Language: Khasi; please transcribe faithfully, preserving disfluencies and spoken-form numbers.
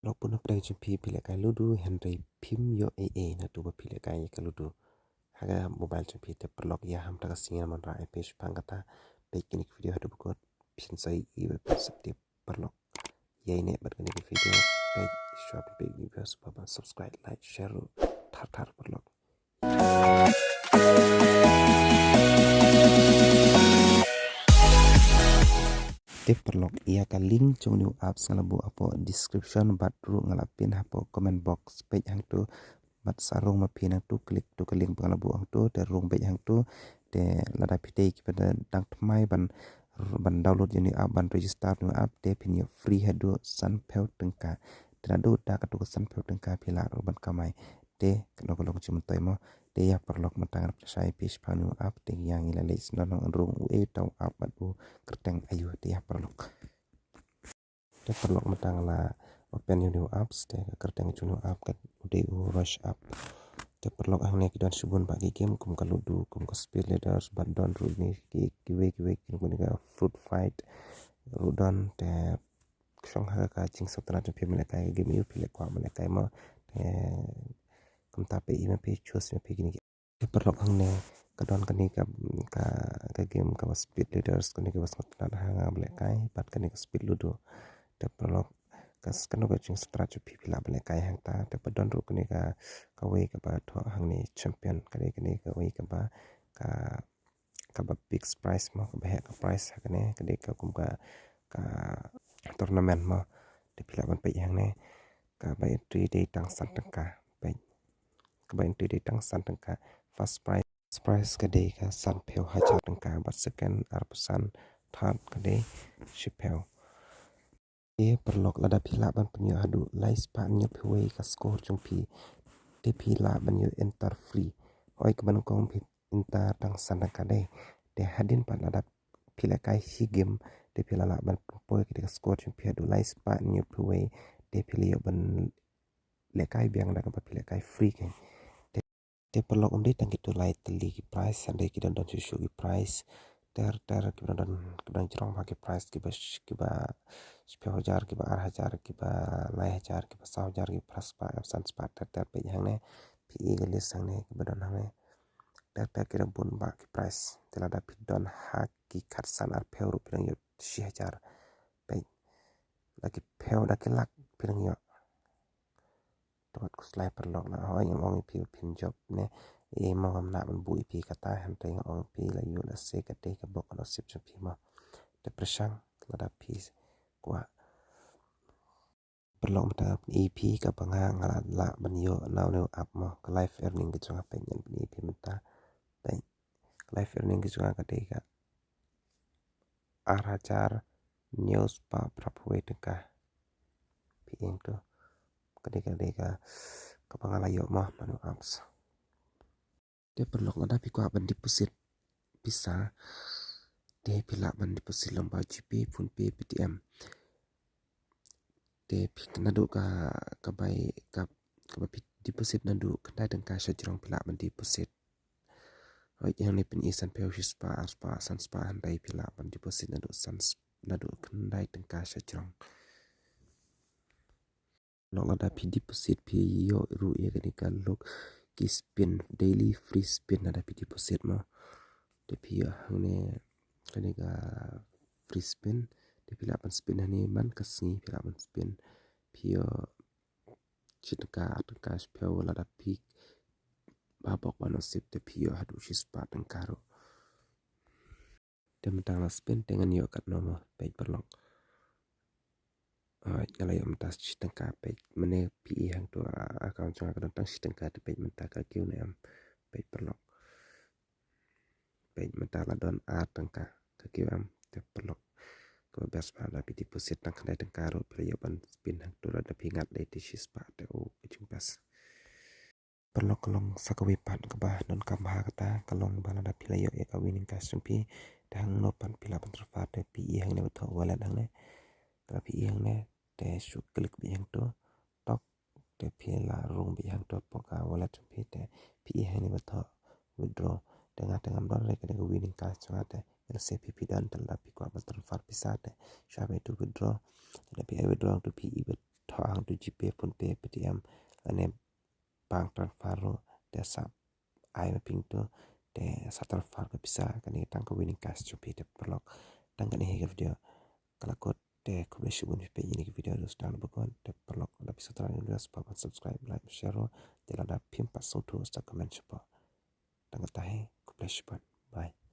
Lok pun hapdeng jong phi phi lehkai ludo hynrei phim ïoh ei ei naduh ba phi lehkai ïa ka ludo ha ka mobile jong phi. Te paralok ïa hamta ka sngi ngan wanrah ïa phi shaphang kata. Peit kine ki video haduh ba kut phin sa ïohi ba phin sa tip paralok. Ïa ine bad kane ka video peit shuwa peit video shuwa ban subscribe, like, share ruh thar thar paralok. Te paralok ïa ka link jong new apps nga la buh hapoh description bad ruh nga la pin hapoh comment box. Peit hangto bad sa rung ma phi nangto, click to ka link ba nga la buh hangto te rung peit hangto. Te lada phi dei kiba dang thymmai ban ban download ïa new app, ban register new app te phin ïoh free haduh sanphew tyngka. Te naduh da kato ka sanphew tyngka phi lah ruh ban kamai. Te kano ka long jingmyntoi mo. Te ïa paralok mynta ngan pynshai phi shaphang new app te ïa ngi la leit sngewbha ngan rung u ei uta u app bad u kyrteng aïu te ïa paralok. Te paralok mynta nga la open ïa u new apps te ka kyrteng jong u new app ka u dei u Rush app. Te paralok hangne ki don shibun bah ki game kum ka Ludo, kum ka Speed Ladders bad don ruh ne ki kiwei kiwei kum kane ka Fruit Fight ruh don. Te shong ha ka jingsngewtynnat jong phi ban lehkai ka game aïu phi leh kwah ban lehkai mo. Te kumta phi ïoh ma phi choose ma phi kine ki. Te paralok hangne ka don kane ka, ka, ka game kaba Speed Ladders, kane kaba sngewtynnat ha nga ban lehkai bad kane ka Speed Ludo. Te paralok ka s-, kano ka jingsngewtynnat jong phi phi lah ban lehkai hangta. Te ba don ruh kane ka, kawei kaba thoh hangne Champion, kane, kane kawei kaba ka, kaba big prize mo, kaba heh ka prize ha kane, kane ka kum ka, ka tournament mo. Te phi lah ban peit hangne. Kaba entry dei tang san tyngka. Peit. Kaba entry dei tang san tyngka. First prize, first prize ka dei ka sanphew hajar tyngka bad second arphew san, third ka dei shiphew. Te paralok lada phi lah ban pynïoh haduh lai spah hynñiewphew wei ka score jong phi. Te phi lah ban ïoh enter free. Hooid kaba nyngkong phi enter tang san tyngka dei. Te hadien pat lada phi lehkai shi game te phi la lah ban pynpoi ka dei ka score jong phi haduh lai spah hynñiewphew wei. Te phi la ïoh ban lehkai biang da kaba phi lehkai free kein. Te, te paralok ym dei tang kito lai tylli ki prize, hynrei ki don don shuh shuh ki prize ter ter kiba don don kiba don jrong bha ki prize kiba sh-, kiba shiphew hajar, kiba ar hajar, kiba lai hajar, kiba saw hajar, kiba phra spah, kiba san spah ter ter. Peit hangne phi i ka list hangne kiba don hangne. Ter ter ki don bun bah ki prize. Te lada phi don ha ki khatsan arphew ruh phi dang ïoh shi hajar. Peit. Da ki phew da ki lak phi dang ïoh. Te wat khuslai paralok la hooid ngam ong ïa phi ba phin jop ne. I mo ngam lah ban buh ïa phi kata hynrei nga ong ïa phi la ïoh la se ka dei ka bok ka nusip jong phi mo. Te pyrshang lada phi kwah. Paralok mynta ngan pyni ïa phi kaba nga nga lah ban ïoh na une u app mo, ka live earning ka jong nga. Peit ngan pyni ïa phi mynta. Peit ka live earning ka jong nga ka dei ka ar hajar hynñiew spah phra phew wei tyngka. Phi ïeng to. Ka dei, ka dei ka, kaba nga la ïoh mo na une u apps. Te paralok lada phi kwah ban deposit pisa te phi lah ban deposit lyngba GPay, PhonePe, Paytm. Te phi naduh ka, ka bai ka, kaba phi deposit naduh khyndai tyngka sha jrong phi lah ban deposit. Hooid hangne phin i sanphew, shispah, arspah, sanspah, hynrei phi lah ban deposit naduh san, naduh khyndai tyngka sha jrong. Lok lada phi deposit phi ïoh ruh ïa kane ka lucky spin, daily free spin lada phi deposit mo. Te phi ïoh hangne kane ka free spin. Te phi lah ban spin hangne man ka sngi phi lah ban spin. Phi ïoh shi tyngka, ar tyngka, shiphew, lada phi ba bok ba nusip te phi ïoh haduh shispah tyngka ruh. Te mynta nga la spin te ngan ïoh katno mo, peit paralok. Hooid nga la ïoh mynta shi tyngka, peit. Mynne phi i hangto account jong nga ka don tang shi tyngka te peit mynta ka kiew ne em, peit paralok. Peit mynta la don ar tyngka ka kiew em, te paralok. Kaba best ba lada phi deposit tang khyndai tyngka ruh phi la ïoh ban spin hangto lada phi ngat dei te shispah te u ka jingbest. Paralok ka long sa kawei pat kaba donkam bha kata ka long ba lada phi la ïoh ïa ka winning cash jong phi te hangno pat phi lah ban transfer te phi i hangne ba thoh wallet hangne. Te phi i hangne te shu click beit hangto tok te phi la rung beit hangto hapoh ka wallet jong phi te phi i hangne ba thoh withdraw. Te nga te ngam don re ka dei ka winning cash jong nga te lehse phi phi don te lada phi kwah ban transfer pisa te shu ai beit to withdraw. Te lada phi ai withdraw to phi i beit thoh hangto GPay, PhonePe, Paytm, lane bank transfer ruh, te sa ai ma phi hangto, te sa transfer ka pisa, kane tang ka winning cash jong phi te paralok. Tang kane hi ka video. Ka la kut, te khublei shibun phi peit ïa kane ka video, ruh sdang na bakon, te paralok lada phi sngewtynnat ïa kane ka video, sngewbha ban subscribe, like, share ruh, te lada phim pat sngewthuh sa comment shapoh. Tang kata hi, khublei shibun. Bye.